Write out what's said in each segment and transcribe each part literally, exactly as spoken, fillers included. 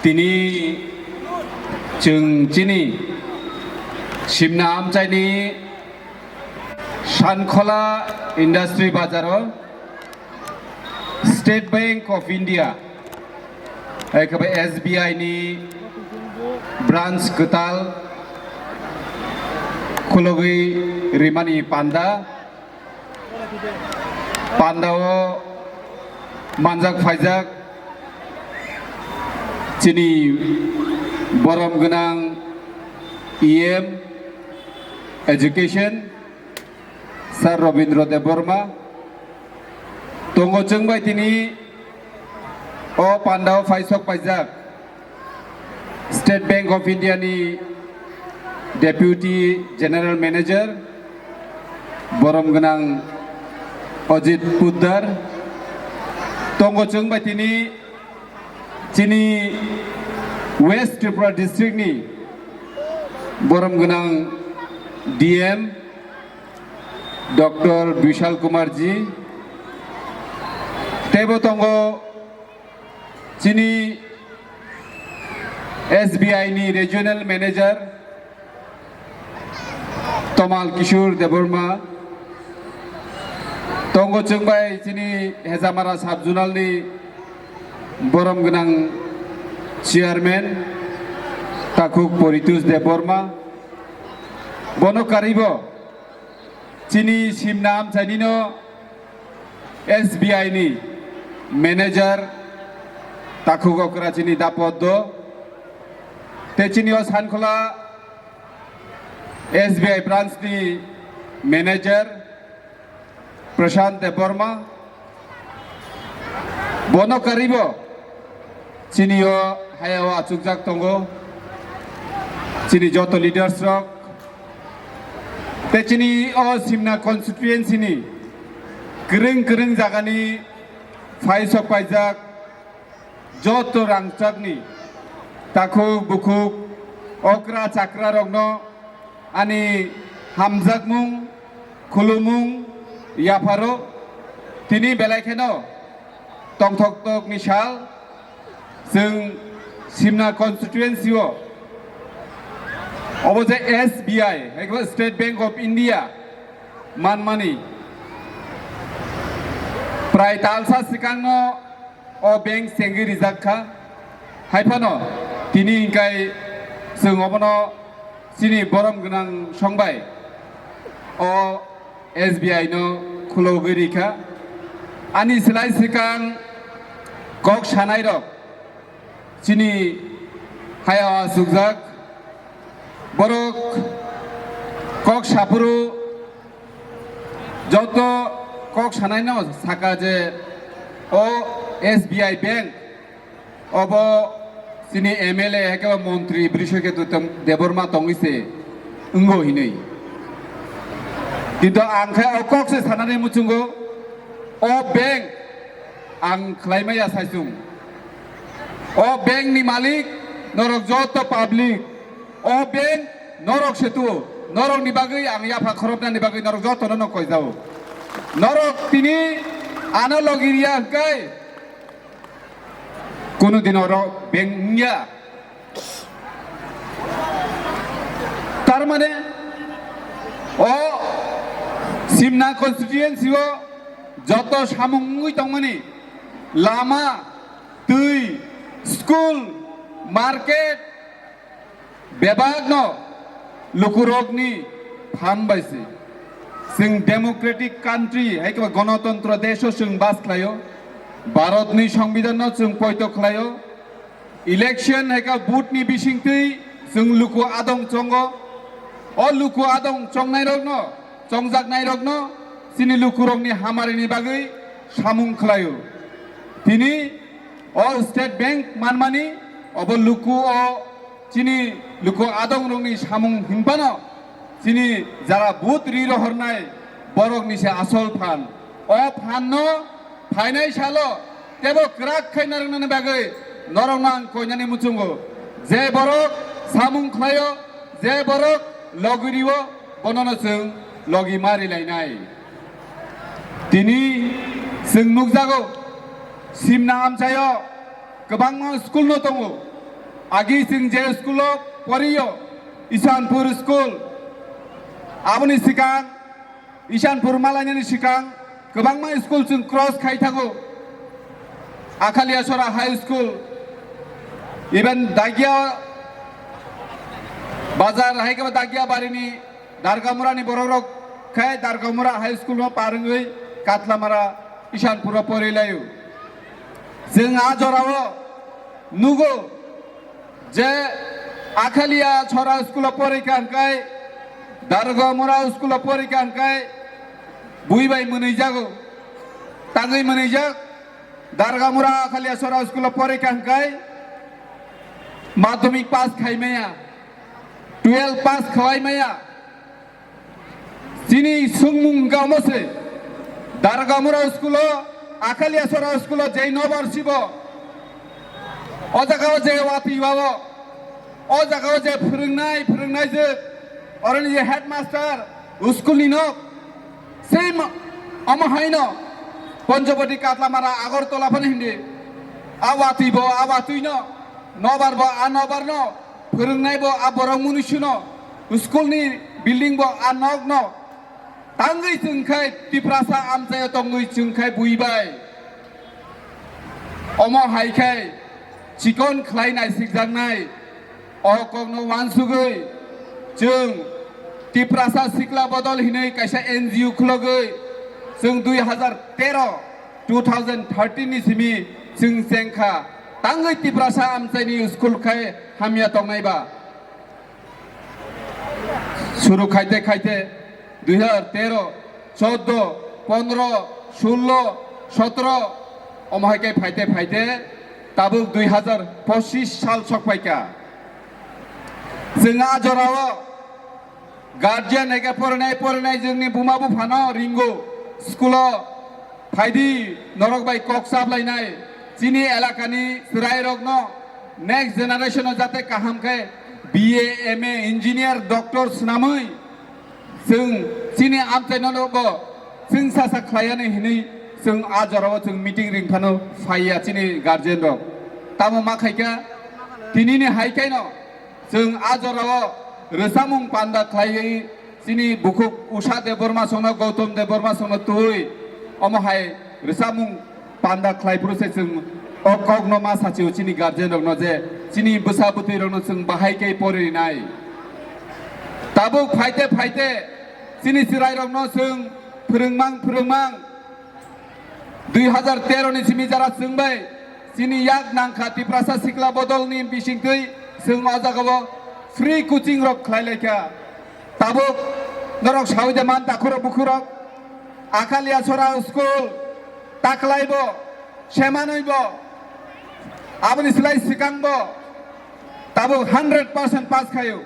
Tini chwng chini Simna amchaini Sankhola Industry Bazaro State Bank of India, hai khe S B I ni branch kwtal khulogwi rimani panda, pandao manjak phaijak chini borom gwnang E M Education, Sir Robindra Debbarma. Tongo chwng bai tini o pandao phaisok paijak State Bank of India ni Deputy General Manager, borom gwnang Ajit Poddar. Tongo chwng bai tini chini West Tripura District ni borom gwnang D M, Doctor Bishal Kumar ji, teibo tongo chini S B I ni Regional Manager Tomal Kishore Debbarma, tongo chwng bai chini Hejamara Sub Zonal ni borom gwnang Chairman takhuk Poritosh Debbarma, bono karwibo chini Simna amchaini no S B I ni manager takhuk okra chini Dapot do, tei chini o Sankhola S B I branch ni manager Prashant Debbarma, bono karwibo chini o hayao achukjak tongo, chini joto leaders rok, tei chini o Simna constituency ni kwrwng kwrwng jagani phaisok paijak joto rangchakni takhuk bukhuk okra chakra rokno ani hamjakmung, khulumung yapharo. Tini belai kheno tongthok tokni sal, chwng Simna constituency o obo je S B I, hai khe State Bank of India manmani prai talsa swkangno o bank chengwi rijak kha. Hai phano tini hwnkhe chwng obono chini borom gwnang songbai o S B I no khulogwi rikha. Ani slai swkang kok sanairok chini hayao achukjak, borok kok saphuru joto kok sanaino saka je o S B I bank obo chini M L A hai khe ba montri Brishoketu Debbarma tongwi se wngo hinwi. Kintu ang khe o kok se sanani muchungo, o bank ang khlai maya saichung. O bank ni malik norok joto public. O bank norok se tu, norok ni bagwi ang yapha khoroknani bagwi norok joto no koi jao. Norok tini ano logi riya hwnkhe kunu din oro bank wngya. Tar mane o Simna constituency o joto samung wngwi tongmani lama, twi, school, market, bebakno lukurokni phan bai se. Chwng democratic country, hai khe ba ganatantro desh o chwng bas khlaio. Bharatni Songbidanno chwng poito khlaio. Election hai khe vote ni bisingtwi chwng luku adong chongo. O luku adong chongnairokno, chongjaknairokno chini lukurokni hamarini bagwi samung khlaio. Tini o State Bank manmani obo luku o chini luku adongrokni samung hinphano chini jara vote ri rohornai borokni se asol phan. O phanno phainai salo tebo kwrak khai narwknani bagwi norokno ang koinani muchungo. Je borok samung khlaio, je borok logi rio, bonono chwng logi ma rilainai. Tini chwng nukjago, Simna amchaio Kwbangma school no tongo. Agi chwng je school o poriyo, Ishanpur school. Aboni swkang, Ishanpur malainani swkang kwbangma school chwng cross khai thango. Akhaliasora High School, even Dagia Bazar, hai khe Dagia barini Dargamurani borok rok khe Dargamura High School no par wngwi Katlamara Ishanpuro pori laio. Chwng a jorao nugo je Akhaliasora school o pori kha hwnkhe, Dargamura school o pori kha hwnkhe, bui bai mwnwi jago, tangwi mwnwi jak. Dargamura Akhaliasora school o pori kha hwnkhe, madhyamik pass khai maya, twelve pass khlai maya. Chini swngmung hwnkha omo se, Dargamura school o, Akhaliasora school o jei nobar sibo, o jaga o je watwi wao, o jaga o je phwrwngnai, phwrwngnai je, oroni je headmaster, school ni nok, sei ma-, omo haino, Panchapati Katlamara Agartala phano hindi, a watwi bo, a watwi no, nobar bo, a nobar no, phwrwngnai bo, a borok munusu no, school ni building bo, a nok no, tangwi chwng khai Tiprasa amchaio tongwi chwng khai bui bai. Omo hai khai chikon khlai naisikjaknai o kokno wansugwi chwng Tiprasa Sikla Bodol hinwi kaisa N G O khulogwi chwng dui hazar tero, two thousand thirteen ni simi chwng chengkha tangwi Tiprasa amchaini school khai hamya tongnai ba. Suru khaite khaite dui hazar tero, chordo, pondro, sullo, sotro, omo hai khe phaite phaite tabuk dui hazar pochis sal sokphaikha. Chwng a jorao guardian eke porinai porinai chwngni buma buphano ringo school o phaidi norok bai kok chaplainai chini elakani chwrairokno next generation o jate kaham khe B A, M A, engineer, doctor swnamwi chwng chini amchaino bo chwng sasa khlaiani hinwi chwng a jorao chwng meeting ringphano phaiya chini guardian rok. Tamo ma khaikha tinini hai khaino chwng a jorao rwchapmung panda khlaiwi chini bukhuk Usha Debbarma songno, Gautam Debbarma songno twi omo hai rwchapmung panda khlai phuru se chwng o kokno ma sachio chini guardian rokno je chini bwsa bwtwi rokno chwng bahai khe porinai. Tabuk phaite phaite chini chwrai rokno chwng phwrwngmang phwrwngmang dui hazar tero ni simi jara chwng bai chini yak nangkha Tiprasa Sikla Bodol ni bisingtwi chwng o jagao free coaching rok khlai laikha. Tabuk norok sawi de man takhurok bukhurok Akhaliasora school taklai bo semanwi bo aboni slai swkang bo tabuk hundred percent pass khaio.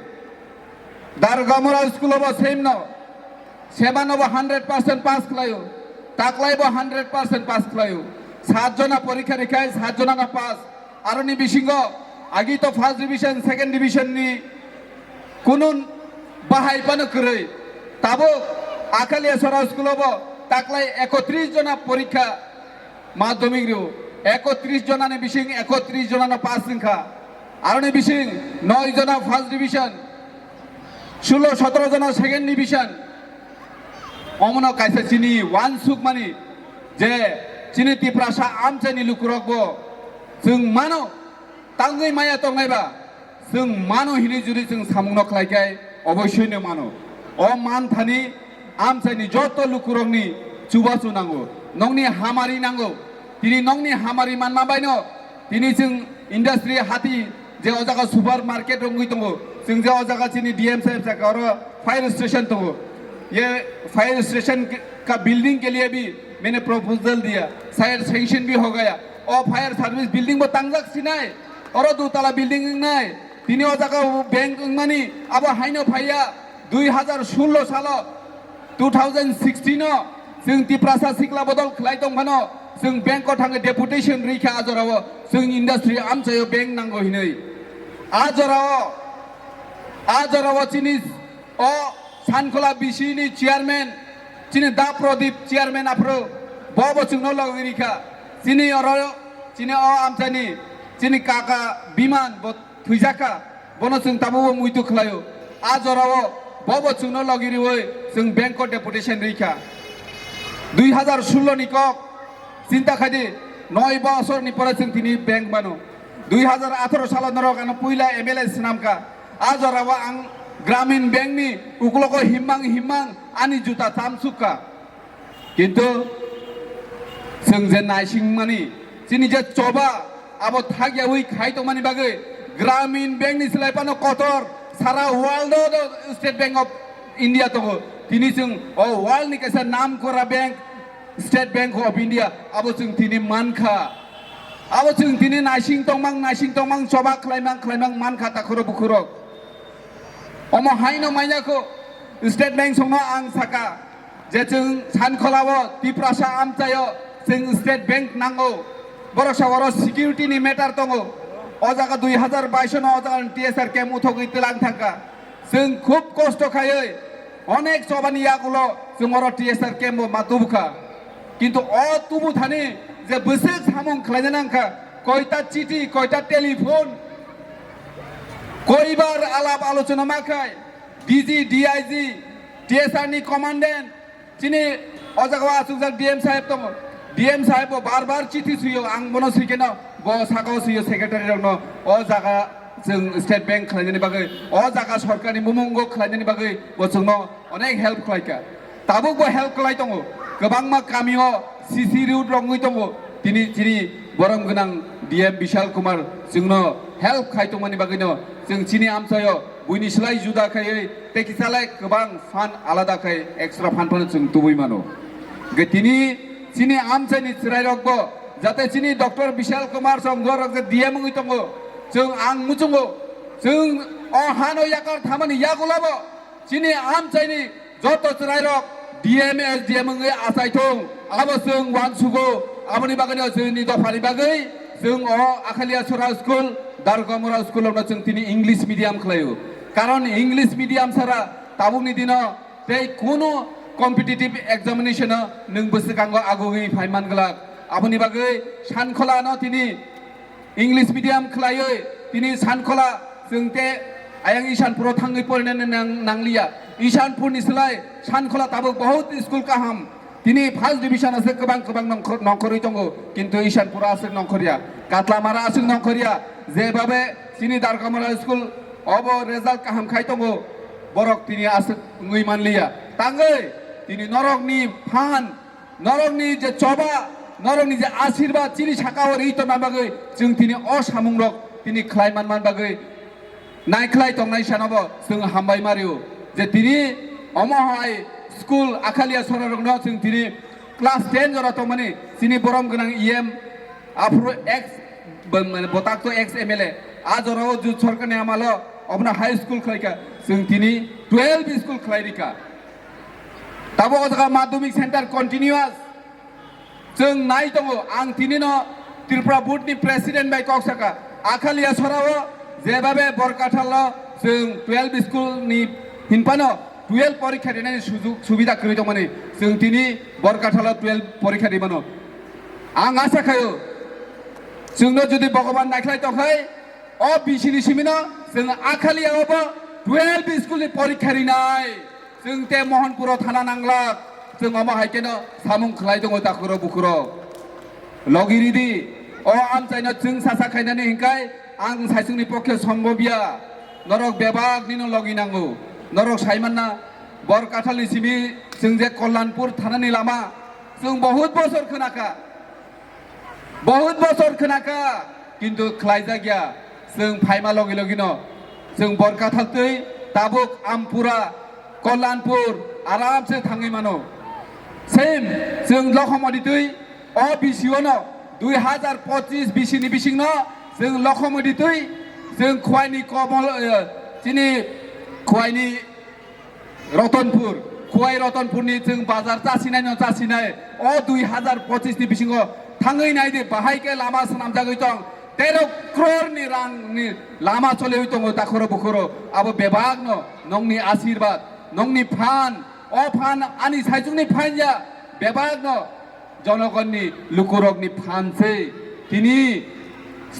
Dargamura school o bo same no. Semano bo hundred percent pass khlaio. Taklai bo hundred percent pass khlaio. Sat jona porikha rikhai sat jona no pass. Aroni bisingo agi to first division, second division ni kunun bahai pano kwrwi. Tabuk Akhaliasora school o bo taklai ekotris jona porikha madhyamik rio. Ekotris jona ni bising ekotris jona no pass wngkha. Aroni bising noi jona first division, sullo sotro jona second division. Omono kaisa chini wansukmani je chini Tiprasa amchaini lukurokbo chwng mano tangwi maya tongnaiba chwng mano hinwi juri chwng samungno khlaikhai oboisoi no mano. O manthani amchaini joto lukurokni chubachu nango, nokni hamari nango. Tini nokni hamari manma baino tini chwng industry hati je o jaga super market rwngwi tongo, chwng je o jaga chini D M saheb saka oro fire station tongo. Ye fire station ka building ke liye bhi maine proposal diya, shayad sanction bhi ho gaya. O fire service building bo tangjak sinai, oro dutala building wngnai. Tini o jaga bank wngmani abo haino phaiya dui hazar sullo salo, two thousand sixteen o chwng Tiprasa Sikla Bodol khlai tong phano chwng bank o thangwi deputation rikha a jorao chwng industry amchaio bank nango hinwi. A jorao, a jorao chini o Sankhola B C ni chairman, chini Da Pradip chairman aphuru bo bo chwngno logwi rikha. Chini oro, chini o amchaini Chini kaka Biman bo thwijak kha, bono chwng tabukbo muitu khlaio. A jorao bobo chwngno logi riwi chwng bank o deputation rikha. Dui hazar sullo ni kok, chinta khaidi, noi bosorni pore chwng tini bank mano. Dui hazar atharo salo norok ano puila M L A swnamkha. A jorao ang Gramin Bank ni uklogo himmang himmang ani juta chamsukha. Kintu chwng je naisingmani, chini je choba, abo thakyawi khai tongmani bagwi Gramin Bank ni slai phano kotor sara world o State Bank of India tongo. Tini chwng o world ni kaisa namkora bank, State Bank of India, abo chwng tini mankha. Abo chwng tini naising tongmang, naising tongmang, choba khlaimang, khlaimang mankha takhoro bukhurok. Omo haino manya kho, State Bank songno ang saka, je chwng Sankholao Tiprasa amchaio chwng State Bank nango, borok sa oro security ni matter tongo, o jaga dui hazar baish no o jaga T S R camp uthogwi twilang thangkha, chwng khub kosto khaiwi onek chobani yagulo chwng oro T S R camp bo ma tubukha, kintu o tubu thani je bwswk samung khlaina nangkha, koita chiti, koita telephone, koibar alap alochona ma khai, D G, D I G, T S R ni commandant, chini o jaga o achukjak D M saheb tongo. D M saheb bo bar bar chithi suyo, ang bono swikeno, bo sakao suyo secretary rokno, o jaga chwng State Bank khlainani bagwi, o jaga sorkarni mumungo khlainani bagwi bo chwngno onek help khlaikha. Tabuk bo help khlai tongo, kwbangma kamio C C road rok wngwi tongo. Tini chini borom gwnang D M Bishal Kumar chwngno help khai tongmani bagwino chwng chini amchaio buini slai juda khaiwi tei kisa lai kwbang fund alada khai extra fund phano chwng tubui mano. Hwnkhe tini chini amchaini chwrairokbo jate chini Doctor Bishal Kumar Chongdor rok je D M wngwi tongo, chwng ang muchungo, chwng o hano yakar thamani yagulabo chini amchaini joto chwrairok D M, S D M wngwi achaithung, abo chwng uansugo. Aboni bagwino chwngni dophani bagwi chwng o Akhalia Sora School, Dargamura School rokno chwng tini English medium khlaio. Karon English medium sara tabukni dino tei kunu competitive examination o nwng bwswkango agugwi phai man glak. Aboni bagwi Sankholano tini English medium khlaiwi tini Sankhola chwng te ayang Isanpuro thangwi porinani nang-, nangliya. Isanpurni slai Sankhola tabuk bahut school kaham. Tini first division aswk kwbang kwbang nongkhor-, nongkhorwi tongo, kintu Isanpuro aswk nongkhorya. Katlamara aswk nongkhorya. Jebabe chini Darkamara school obo result kaham khai tongo, borok tini aswk wngwi manliya. Tangwi tini norokni phan, norokni je choba, norokni je asirba chini sakao ri tongna bagwi chwng tini o samungrok tini khlai manman bagwi naikhlai tongnai sanobo chwng hambai mario. Je tini omo hai school Akhalia Sora rokno chwng tini class ten jora tongmani chini borom gwnang E M aphuru ex, bo-, mane botak to ex M L A, a jorao jut sorkarni amalo obono high school khlaikha, chwng tini twelve school khlai rikha. Tabo o jaga madhyamik center continuous chwng nai tongo. Ang tinino Tripura board ni president bai kok saka, Akhalia Sorao jebabe Borkathalo chwng twelve school ni hinpano twelve porikha rinani sujuk subida kwrwi tongmani, chwng tini Borkathalo twelve porikha rimano. Ang asa khaio, chwngno jodi Bhogoban naikhlai tongkhai, o B C ni simino chwng Akhalia obo twelve school ni porikha rinai. Chwng te Mohanpuro thana nanglak, chwng omo hai kheno samung khlai tongo takhuro bukhuro. Logi ridi, o amchaino chwng sasa khainani hinkai ang saichungni pokhe sombobya. Norok bebak nino logi nango. Norok saimanna Borkathalni simi chwng je Kollanpur thanani lama, chwng bahut bosor khwnakha. Bahut bosor khwnakha, kintu khlaijakya. Chwng phaima logi logino chwng Borkathal twi tabuk Ampura, Kollanpur aramse thangwi mano. Same, chwng Lokhomodi twi o B C O no dui hazar pochis B C ni bisingno chwng Lokhomodi twi chwng Khwaini Komol, eh, chini Khwaini Ratanpur, Khwai Ratanpurni chwng bazar chasinai no chasinai, o dui hazar pochis ni bisingo thangwi nai di, bahai khe lama swnamjagwi tong, tero crore ni rang ni lama choliwi tongo takhoro bukhoro, abo bebak no nongni asirwad, nongni phan, o phan ani saichungni phan ya, bebak no jonogonni lukurokni phan se. Tini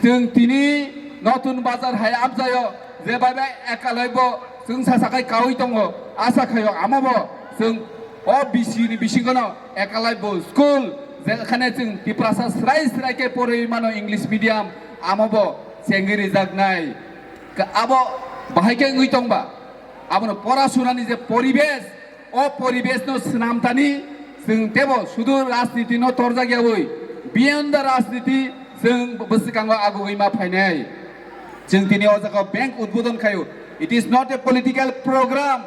Chwng tini Notun Bazar hai amchaio, je bai bai ekalai bo chwng sasakai kaui tongo, asa khaio amo bo chwng o B C ni bisingono ekalai bo school, jekhane chwng Tiprasa srai srai khe porwi mano English medium, amo bo chengwi rijaknai. Ka-, abo bahai khe wngwi tongba, abono pora sunani je poribesh, o poribesh no swnamtani chwng tebo sudu rajniti no torjak yawi, beyond the rajniti chwng bwswkango agugwi ma phainai. Chwng tini o jaga bank udbodon khaio. It is not a political program.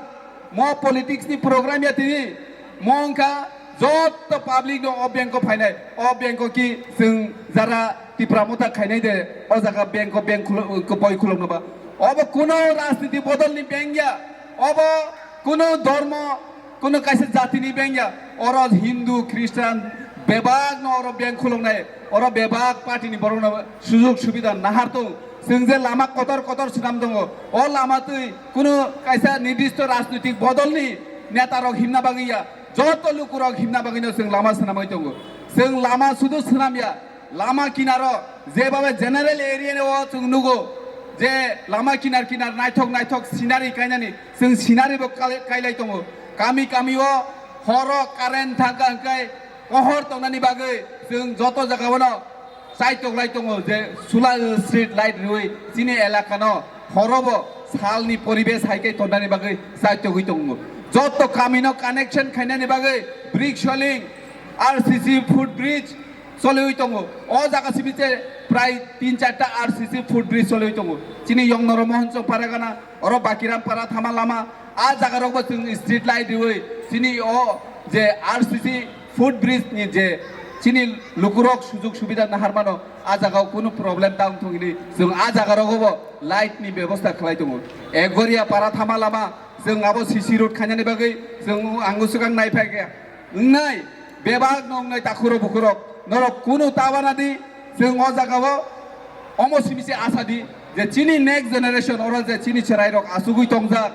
Mo politics ni program ya tini. Mo wngkha jotto public no o bank o phainai. O bank o ki chwng jara Tipra Motha khainai de o jaga bank o bank khulo-, boi khulokno ba. Obo kuno rajniti bodol ni bank ya. Obo kuno dhormo, kuno kaisa jatini bank ya. Oro Hindu, Christian, bebak no oro bank khuloknai. Oro bebak party ni borok no sujog subida nahar tong. Chwng je lama kotor kotor swnam tongo. O lama twi kuno kaisa nirdisto rajnitik bodol ni neta rok himna bagwi ya. Joto lukurok himna bagwi no chwng lama swnamwi tongo. Chwng lama sudu swnam ya. Lama kinaro jebabe general area o chwng nugo je lama kinar kinar naithok naithok scenery kainani, chwng scenery bo kai-, kailai tongo. Kami kami o horo current thangkha hwnkhe pohor tongnani bagwi chwng joto jaga o no chaitok lai tongo je solar street light rwi chini elaka no horo bo salni poribesh hai khe tongnani bagwi chaitogwi tongo. Joto kami no connection khainani bagwi brick soling, R C C foot bridge, choliwi tongo. O jaga simi se prai tin charta R C C foot bridge choliwi tongo. Chini Yongnoro Mohonchong Paragana, oro Bakiram Para thama lama, a jaga rokbo chwng street light riwi chini o je R C C foot bridge ni je chini lukurok sujog subida naharmano, a jaga o kunu problem ta wngthung hini chwng a jaga rogobo light ni bebosta khlai tongo. Egoria Para thama lama chwng abo C C road khainani bagwi chwng ang swkang naiphai khe. Wngnai, bebak no wngnai takhurok bukhurok, norok kunu ta wana di, chwng o jaga o omo simi se asa di, je chini next generation oro je chini chwrai rok asugwi tongjak,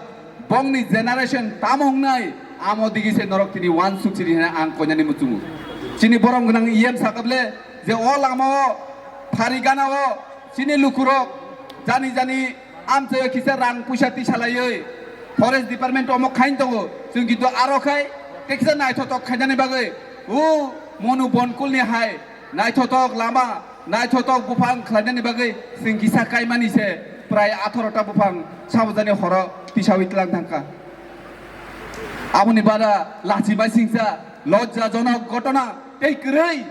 bongni generation tamo wngnai, amo digi se norok tini uansuk chini hwnwi ang koinani muchungo. Chini borom gwnang E M sakable je o lama o phari gana o chini lukurok jani jani amchaio kisa rang puisa tisalaiwi forest department omo khain tongo, chwng kintu aro khai tei kisa naithothok khainani bagwi o Monu Bonkulni hai naithothok lama, naithothok buphang khlainani bagwi chwng kisa kaimani se prai atharo ta buphang sabajani horo tisawi tlang thangkha. Aboni bada lachi baisingsa lojjajonok ghotona tei kwrwi.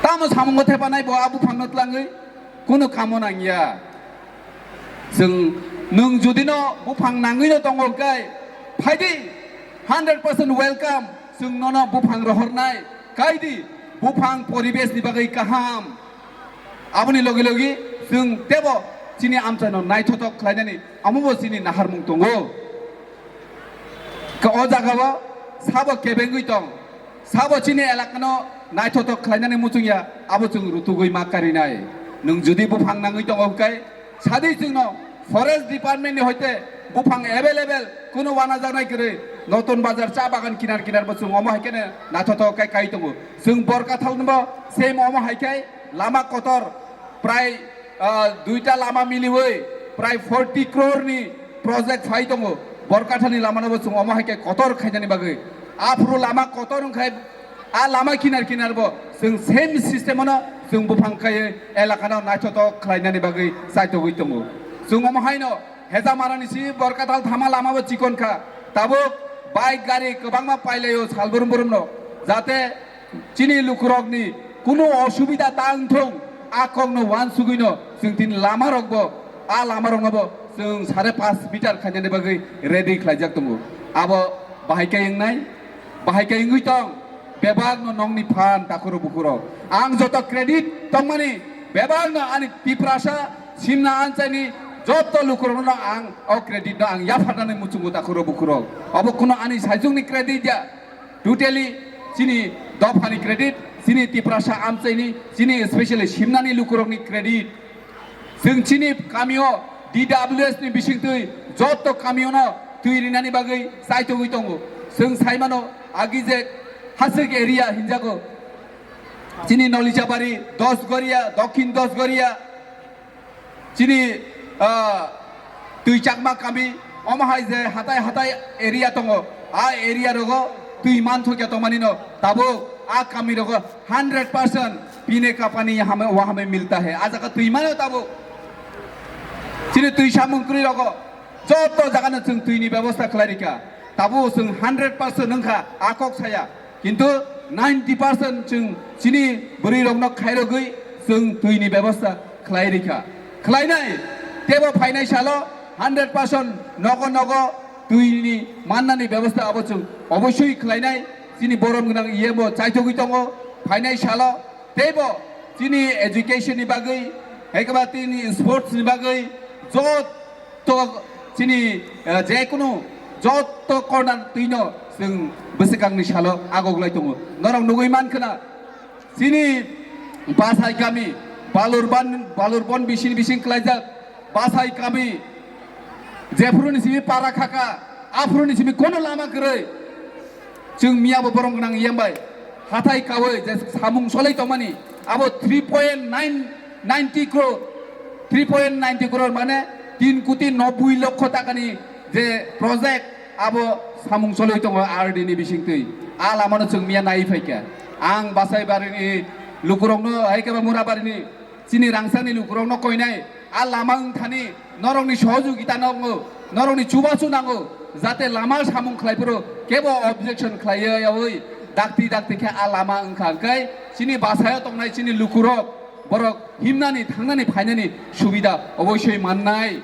Tamo samungo thepanai bo a buphangno tlangwi? Kunu kamo nangya. Chwng, nwng judino buphang nangwino tongo hwnkhe, phaidi, hundred percent welcome, chwng nono buphang rohornai, kaidi, buphang poribeshni bagwi kaham. Aboni logi logi chwng tebo chini amchaino naithothok khlainani amobo chini naharmung tongo. Khe o jagao sabo kebengwi tong, sabo chini elakano naithothok khlainani muchungya, abo chwng rutugwi ma karinai. Nwng jodi buphang nangwi tongo hwnkhe, sadi chwngno forest department ni hoite buphang available kunu wanajaknai kwrwi, Notun Bazar cha bagan kinar kinar bo chwng omo hai kheno naithothok khe kai tongo. Chwng Borkathal no bo same omo hai khe lama kotor prai, ah, duita lama miliwi prai forty crore ni project phai tongo. Borkathal ni lama no bo chwng omo hai khe kotor khainani bagwi. Aphuru lama kotor wngkhai a lama kinar kinar bo chwng same system ano chwng buphang khaiwi elaka no naithothok khlainani bagwi chaitogwi tongo. Chwng omo haino Heja Marani si Borkathal thama lama bo chikon kha. Tabuk bike gari kwbangma pailaio sal brum brum no. Jate chini lukurokni kunu osubida ta wngthung, a kokno uansugwino chwng tini lamarokbo, a lamaroknobo chwng sare panch meter khainani bagwi ready khlaijak tongo. Abo bahai khe wngnai, bahai khe wngwi tong, bebakno nongni phan takhurok bukhurok. Ang joto credit tongmani, bebakno ani Tiprasa simna anchaini joto lukurokno ang o creditno ang yapharnani muchungo takhurok bukhurok. Obo kuno ani saijukni credit ya. Totally chini dophani credit, chini Tiprasa amchaini, chini especially simnani lukurokni credit. Chwng chini kamio D W S ni bisingtwi joto kamiono twi rinani bagwi chaitogwi tongo. Chwng saimano agi je Hasik area hinjago. chini Nolijabari, Dosgoria, Dokhin Dosgoria, chini, ah, Twi Chakma kami, omo hai je hatai hatai area tongo, a area rogo twi manthokya tongmani no tabuk a kami rogo hundred percent pine ka pani hame, wa hame milta hai. A jaga twi mano tabuk. Chini twi samung kwrwi rogo joto jaga no chwng twi ni bebosta khlai rikha. Tabuk chwng hundred percent wngkha a kok saya. Kintu ninety percent chwng chini bwrwi rokno khairogwi chwng twi ni bebosta khlai rikha. Khlainai tebo phainai salo hundred percent nogo nogo twi ni mannani bebosta abo chwng obosoi khlainai. Chini borom gwnang E M bo chaithogwi tongo phainai salo. Teibo chini education ni bagwi, hai khe ba chini sports ni bagwi, joto chini, eh, jekunu joto corner twino chwng bwswkangni salo agoglai tongo. Norok nugwi mankha na, chini Basai kami, Balurban, Balurbon bising bising khlaijak, Basai kami, jephuru ni simi para khaka, aphuru ni simi kono lama kwrwi. Chwng miya bo borom gwnang yem bai hathai kawi je samung solai tongmani abo three point nine ninety crore, three point ninety crore mane tin koti nobboi lokho takani je project abo samung solai tongo R D ni bisingtwi. A lamano chwng miya nai phaikha. Ang Basai barini lukurokno hai khe ba Mura barini chini rangchakni lukurokno koinai, a lama wngthani norokni sohojogita nango, norokni chubachu nango, jate lama samung khlaiphuru kebo objection khlaiyawi dakti dakti khe a lama wngkha, hwnkhe chini Basaio tongnai chini lukurok borok himnani, thangnani, phainani subida oboisoi mannai.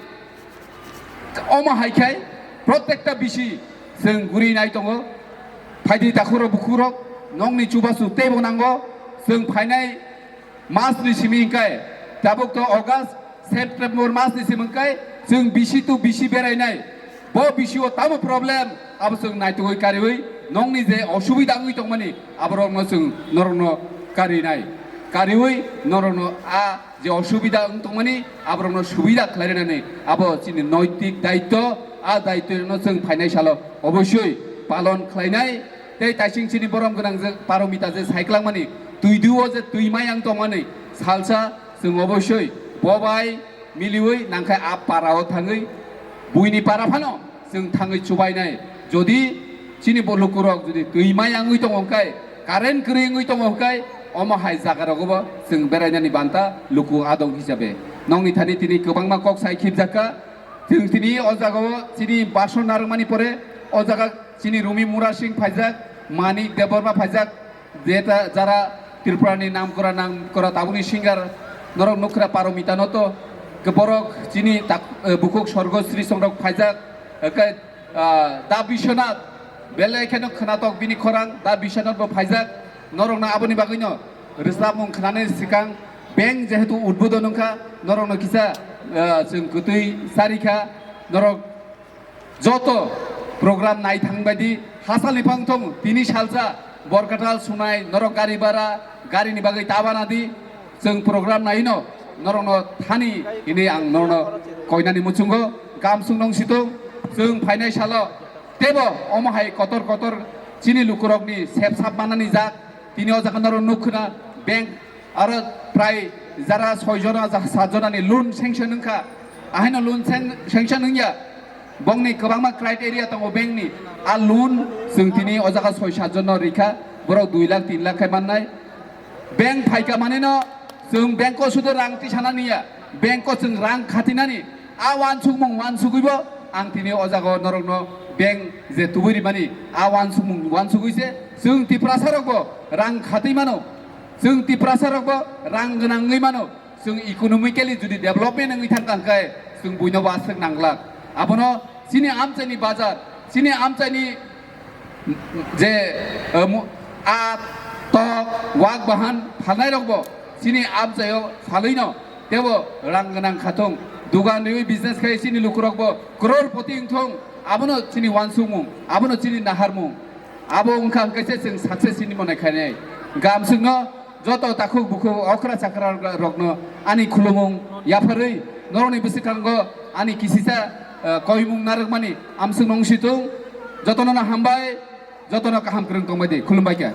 Omo hai khe protekta bisi chwng guri nai tongo. Phaidi takhurok bukhurok nongni chubachu teibo nango. Chwng phainai mas ni simi hwnkhe tabuk to August, September mas ni simi hwnkhe chwng bisi to bisi berainai. Bo bisi o tamo problem abo chwng naitugwi kariwi nongni je osubida wngwi tongmani aborokno chwng norokno karinai. Kariwi norokno a je osubida wng tongmani, aborokno subida khlainani abo chini noitik daityo, a daityono chwng phainai salo obosoi palon khlainai. Tei taising chini borom gwnang je paromita je saiklangmani, twi duo je twi mayang tongmani, salsa chwng obosoi bo bai miliwi nangkhai a parao thangwi buini para phano chwng thangwi chubainai. Jodi chini bo lukurok jodi twi mayang wngwi tongo hwnkhe, current kwrwi wngwi tongo hwnkhe, omo hai jagarogo bo chwng berainani banta luku adong hisabe. Nongni thani tini kwbangma kok sai khibjakha. Chwng tini o jagao chini bason narwkmani pore o jaga chini Rumi Mura Singh phaijak, Manik Debbarma phaijak, jeta jara Tripura ni namkora namkora tabukni singer norok nukra paromita no to borok chini tak-, eh, bukhuk sorgo Sri Songrok phaijak, eh, ke, ah, Da Biswanath belai kheno khwnatok bini khorang Da Biswanath bo phaijak. Norokno aboni bagwino rwchapmung khwnani swkang beng jehetu udbodon wngkha, norokno kisa, ah, chwng kwtwi charikha. Norok joto program naithang baidi hasalni phang thung tini salsa Borkatal sunai norok gari bara garini bagwi tabana di chwng program naino norokno thani hini ang norokno koinani muchungo gamsung nong situng chwng phainai salo tebo omo hai kotor kotor chini lukurokni sep sap manani jak tini o jaga norok nukkhwna bank Aro prai jara soi jona, ja-, sat jona ni loan sanction wngkha. Ahaino loan san-, sanction wngya. Bongni kwbangma criteria tongo bank ni. A loan chwng tini o jaga soi sat jon no rikha. Borok dui lakh, tin lakh khai mannai. Bank phaika manino chwng bank o sudo rang tisana niya. Bank o chwng rang khatinani. A uansukmung uansugwibo ang tini o jaga o norokno bank je tubui rimani. A uansukmung uansugwi se chwng Tiprasa rokbo rang khatwi mano. Chwng Tiprasa rokbo rang gwnang wngwi mano. Chwng economically jodi development wngwi thangkha hwnkhe chwng buino bo aswk nanglak. Abono chini amchaini bazar, chini amchaini je, eh, mu-, a tok, wak bahan phalnai rokbo chini amchaio phalwino tebo rang gwnang khathung. Dugan riwi business khai chini lukurokbo crore poti wngthung. Abono chini uansukmung, abono chini naharmung. Abo wngkha hwnkhe se chwng success hinwi mone khainai. Gamswkno joto takhuk bukhuk okra chakra rokno ani khulumung yapharwi norokni bwswkango ani kisisa, eh, koimung narwkmani amswkno wngsitung. Jotono no hambai, jotono kaham kwrwng tongbai di. Khulumbai khe.